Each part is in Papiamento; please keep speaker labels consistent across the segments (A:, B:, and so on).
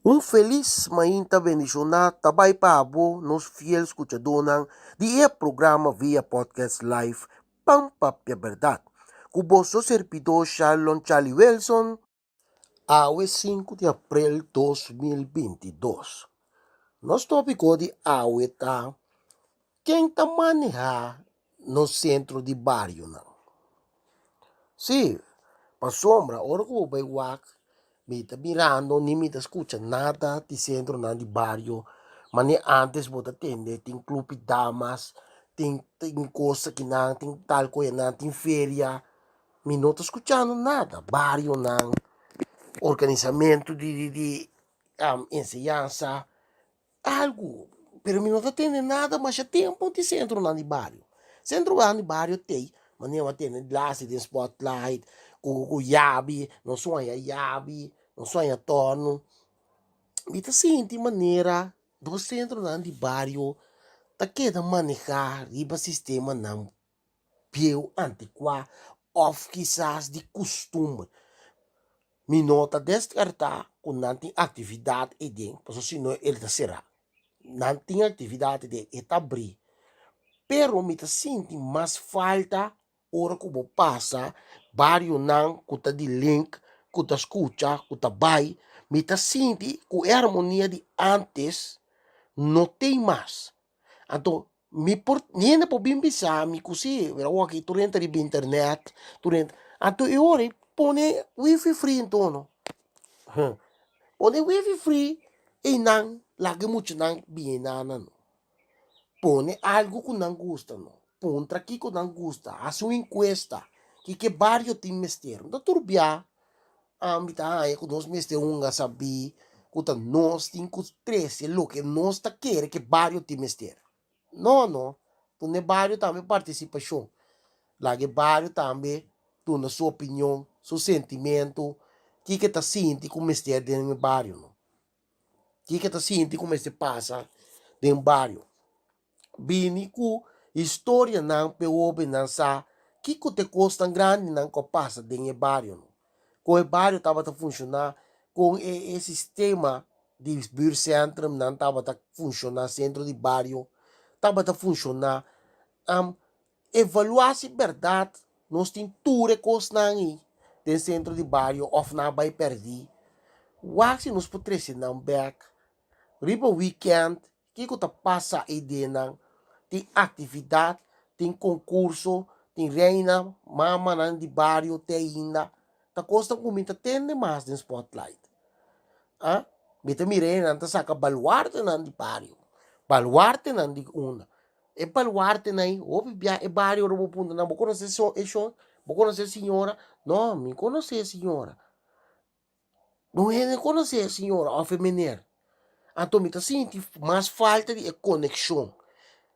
A: Un felis mainta bendishoná ta bai pa abo nos fiel skuchadónan di e programa via podcast live Pan Papia Bèrdat ku boso serbidó Sharlon Charlie Wilson. Awe sinku di aprel 2022. Nos tópiko di awe ta Ken ta manehá nos sentro di barionan? Sí, pasobra ora ku bo bai wak mi ta mirando ni mi ta skucha nada di sentronan di bario manera ántes bo ta tende tin club di damas, tin tin kos akinan, tin tal kos ayanan, tin feria, mi no ta skuchando nada. Barionan, organisamentu di di di enseñansa. Algu, pero mi no ta tende nada masha tempu di sentronan di bario. Sentronan di bario t'ei, manera bo a tende lasi den spotlight, ku ku yabi, nos suaña yabi, nos suaña tòrnu. Mi ta sinti manera nos sentronan di bario ta keda manehá riba sistemanan bieu, antikuá òf kisas di kustumber. Mi no ta deskartá ku nan tin aktividat ei den, pasobra si no el ta será. Nan tin aktividat ei den, e ta abrí. Pero mi ta sinti mas falta ora ku bo pasa barionan ku ta di link, ku ta skucha, ku ta bai. Mi ta sinti ku e armonia di ántes no tin mas. Anto mi por mi hende por bin bisa mi ku si pero awor aki tur hende ta riba internet tur hende anto e ora ei pone wifi free anto no pone wifi free einan laga e muchanan bini nana no pone algu ku nan gusta no puntra kiko nan gusta hasi un enkuesta kiko e bario tin mester no ta tur bia Ami ta haña ku nos mester hunga sabí ku ta nos tin ku trese loke nos ta kere ku e bario tin mester. No, no. Duna e bario tambe partisipashon. Laga e bario tambe duna su opinion, su sentimentu, kiko e ta sinti ku mester den e bario no. Kiko e ta sinti ku mester pasa den bario. Bini ku historianan p'e hóbennan sa kiko ta e kosnan grandinan ku a pasa den e barionan. Kon e bario tabata funshoná, kon e e sistema di buurtcentrumnan tabata funshoná, sentro di bario tabata funshoná. Evaluá si bèrdat nos tin tur e kosnan ei den sentro di bario òf nan a bai pèrdí. Wak si nos por trese nan bèk riba wikènt. Kiko ta pasa ei den nan? Tin aktividat, tin konkurso, tin reina, mamanan di bario te ainda. Ta kosnan ku mi ta tende mas den spotlight. Ah, mi ta mira ei nan ta saka baluartenan di bario, baluartenan di unda. E baluartenan ei, hopi bia e bario ora bo puntra nan, bo konosé e shon? Bo konosé e señora? No, mi konosé e señora. No hende konosé e señora òf e meneer. Anto mi ta sinti mas falta di e konekshon.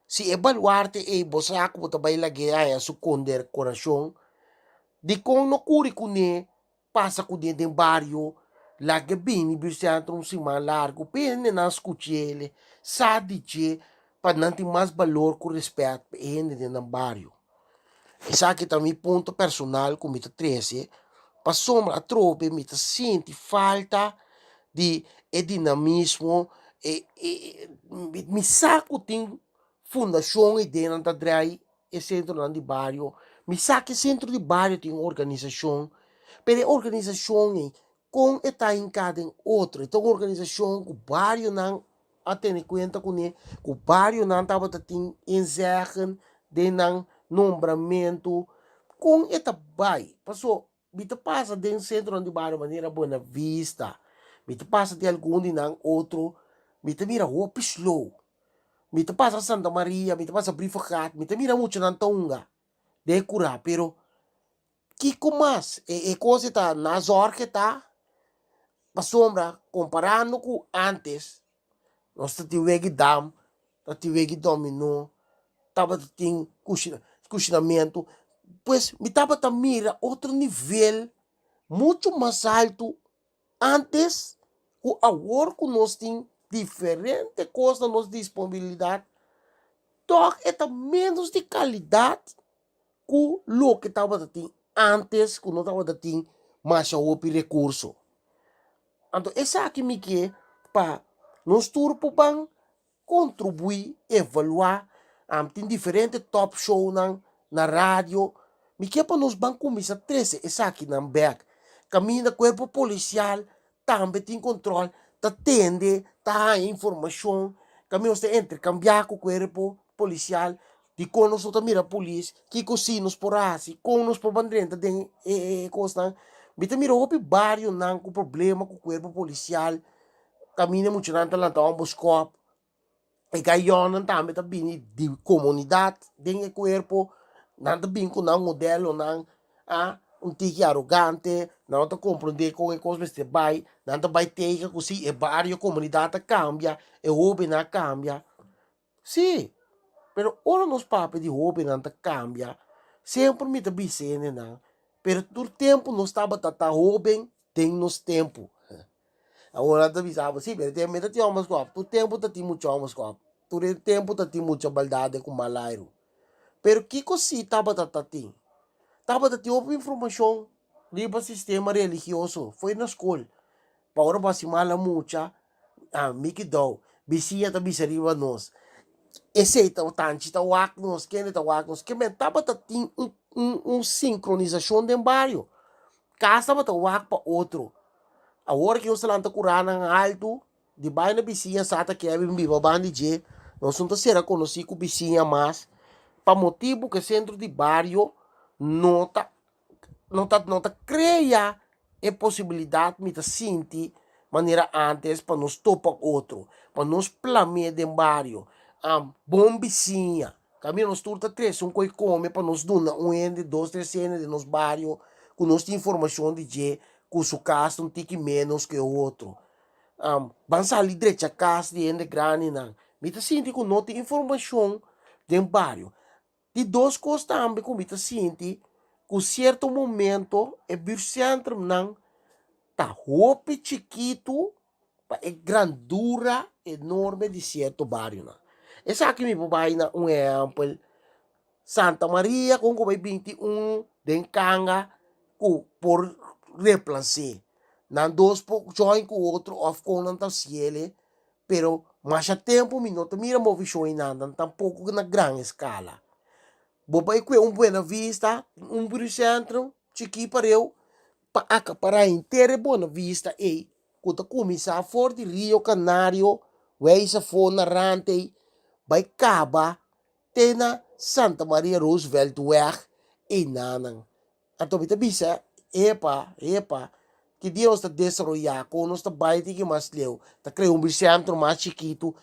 A: Si e baluarte ei bo sa ku bo ta bai lag'é haña su kondekorashon, dikon no kuri kuné pasa kuné den bario, lag'é bini buurtcentrum un siman largu pa e hendenan skuch'é, sa di dje pa nan tin mas balor ku rèspèt pa e hende den nan bario. Esaki ta mi punto personal ku mi ta trese pasobra atrobe mi ta sinti falta di e dinamismo e mi sa ku tin fundashon i den nan ta drai e sentronan di bario mi sa ku e sentro di bario tin un organisashon pero e organisashon ei kon e ta hinká den otro e ta un organisashon ku barionan a tene kuenta kuné ku barionan tabata tin inzegen den nan nombramentu kon e ta bai paso mi ta pasa den sentronan di bario manera Buena Vista mi ta pasa den algun di nan otro mi ta mira hopi slow mi ta pasa Santa Maria mi ta pasa Brievengat mi ta mira muchanan ta hunga den e kura pero Kiko mas? E e kos e ta na zorg e ta pasobra komparando ku ántes nos ta tin wega di dam, ta tin wega di dominó, tabata tin kushina kushinamentu. Pues mi tabata mira otro nivel muchu mas altu ántes ku awor ku nos tin diferente kos na nos disponibilidat tòg e ta ménos di kalidat ku loke tabata tin ántes ku no tabata tin masha hopi rekurso. Anto esaki mi ke pa nos tur por ban kontribuí, evaluá. Tin diferente top shownan na radio. Mi ke pa nos ban kuminsá trese esakinan bèk. Kaminda kuerpo polisial tambe tin kontròl, ta tende, ta haña informashon. Kaminda nos ta interkambiá ku kuerpo polisial dikon nos no ta mira polis, kiko si nos por hasi, kon nos por ban drenta den e kosnan. Mi ta mira hopi barionan ku problema ku kuerpo polisial. Kaminda muchanan ta lanta un boskòp, e gayònnan tambe ta bini di komunidat den e kuerpo, nan ta bini ku nan modelonan, a un tiki arogante, nan no ta komprondé kon e kos mester bai, nan ta bai tegen ku si e bario, komunidat a kambia, e hóbennan a kambia. Sí, pero ora nos papia di hóbennan ta kambia, semper mi ta bisa hendenan, pero tur tempu nos tabata ta hóben den nos tempu. Awor nan ta bisa bo, sí, pero e tempu ta tin hombres ku òf, tur tempu ta tin mucha hombres ku òf, tur e tempu ta tin mucha baldad ku mal airu. Pero kiko sí tabata ta tin? Tabata tin hopi informashon riba sistema religioso, fo'i na skol. Pa ora bo hasi mal a mucha, ah, Mickey Dow, bisiña ta bisa riba nos. Esei ta tanchi ta wak nos, kende ta wak nos. Ke men tabata tin un un un sinkronisashon den bario. Kas tabata wak pa otro. Awor ki nos ta lanta kuranan haltu, di bai na bisiña sa ta Kevin biba banda di dje, nos no ta sera konosí ku bisiña mas, pa motibu ku e sentro di bario no ta no ta no ta krea e posibilidat mi ta sinti manera ántes pa nos topa otro, pa nos plam'é den bario. Bon bisiña, kaminda nos tur ta trese un koi kome pa nos duna un hende, dos, tres hende den nos bario ku nos tin informashon di dje ku su kas ta un tiki ménos ku e otro. Ban sali drecha kas di hende grandinan. Mi ta sinti ku no tin informashon den bario. Di dos kos tambe ku mi ta sinti ku sierto momento e buurtcentrumnan ta hopi chikitu pa e grandura enorme di sierto barionan. Esaki mi por bai na un ehèmpel, Santa Maria kon ku bai binti un den kanga ku por replas'é. Nan dos por join ku otro òf kon nan ta hasiel. Pero masha tempu mi no ta mira movishon einan tampoko na gran eskala. Bo bai kue un Buena Vista, un buurtcentrum chikí pareu pa akapará henter e Buena Vista ei ku ta kuminsá for di Rio Canario, weis afó na rant ei bai kaba te na Santa Maria Rooseveltweg einanan. Anto mi ta bisa, Epa, epa, ki dia nos ta desaroyá, kon nos ta bai tiki mas leu, ta krea un bisentro mas chikitu.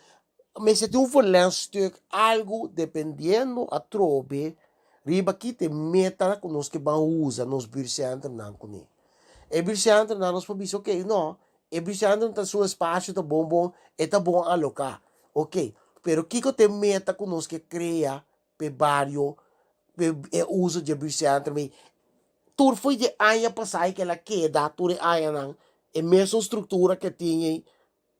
A: Mester tin un verlengstuk, algu dependiendo atrobe riba ki ta e meta ku nos ke ban usa nos buurtcentrumnan kuné. E buurtcentrumnan nos por bisa, ok, no, e buurtcentrum ta su espasio ta bon bon, e ta bon aloká, ok, pero kiko ta e meta ku nos ke krea p'e bario, p'e e uso dje buurtcentrum ei. Tur fo'i dje aña pasá ei kela keda tur e añanan, e mesun struktura ke tin ei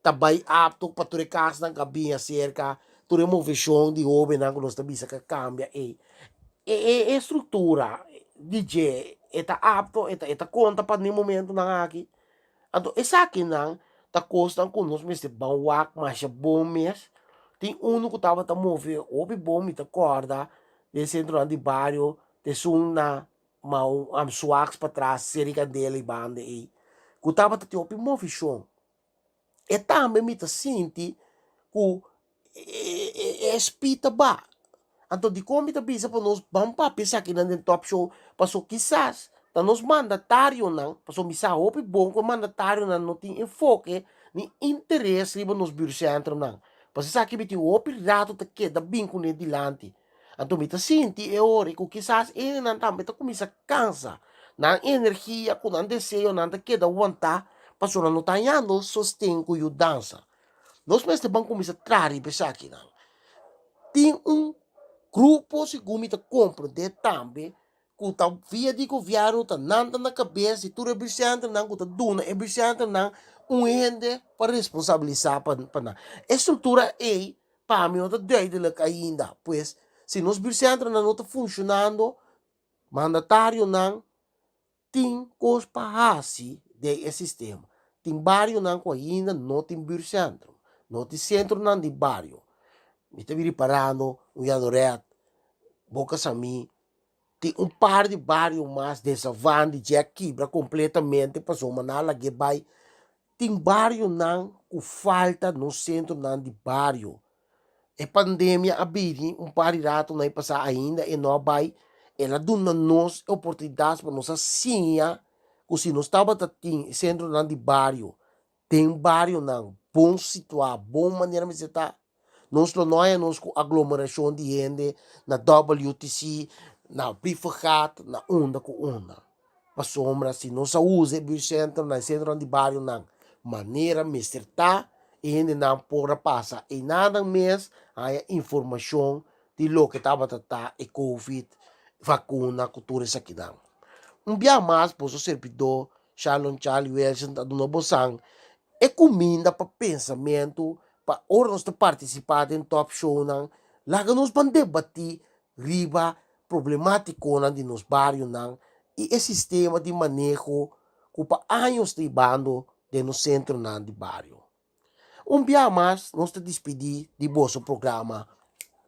A: ta bai apto pa tur e kasnan ku a bin aserka, tur e moveshon di hóbennan ku nos ta bisa ku a kambia ei. E e e struktura di dje e ta apto, e ta e ta konta pa ne momentunan aki. Anto esakinan ta kosnan ku nos mester ban wak masha bon mes. Tin unu ku tabata move hopi bon mi ta kòrda den sentronan di bario ta esun na Suaks patras Seri Kandela i banda ei ku tabata tin hopi movishon. E tambe mi ta sinti ku e spi ta ba. Anto dikon mi ta bisa pa nos ban papia esakinan den top show? Paso kisas ta nos mandatarionan, paso mi sa hopi bon ku e mandatarionan no tin enfoke ni interes riba nos buurtcentrumnan. Paso esaki mi tin hopi rato ta keda bin kuné dilanti. Anto mi ta sinti e ora ku kisas hendenan tambe ta kuminsá kansa. Nan energia ku nan deseonan ta keda wantá pasobra no ta hañando sosten ku yudansa. Nos mester ban kuminsá traha riba esakinan. Tin un grupo segun mi ta komprendé tambe ku ta via di gobièrnu ta nan ta na kabes di tur e buurtcentrumnan ku ta duna e buurtcentrumnan un hende pa responsabilisá pa pa nan. E struktura ei pa mi no ta duidelijk ainda. Pues si nos buurtcentrumnan no ta funshonando mandatarionan tin kos pa hasi den e sistema. Tin barionan ku ainda no tin buurtcentrum, no tin sentronan di bario. Mi ta biri parando un Jandoret, Boca Samí, tin un par di bario mas den Savan di dje a kibra kompletamente pasobra nan a lag'é bai. Tin barionan ku falta nos sentronan di bario. E pandemia a bini un par di rato na e pasá ainda e no a bai. El a duna nos e oportunidat pa nos a siña ku si nos tabata tin e sentronan di bario den barionan bon situá, bon manera mester ta, nos lo no haña nos ku aglomerashon di hende na WTC, na Brievengat, na unda ku unda. Pasobra si nos a usa e buurtcentronan, e sentronan di barionan manera mester ta, e hendenan por a pasa einanan mes haña informashon di loke tabata ta e covid, vakuna ku tur esakinan. Un bia mas boso serbidó Shalon Charlie Wilson ta duna bosan e kuminda pa pensamentu pa ora nos ta partisipá den top shownan laga nos ban debatí riba problemátikonan di nos barionan i e sistema di maneho ku pa años ta hibando den nos sentronan di bario. Un bia mas nos ta dispidí di boso programa.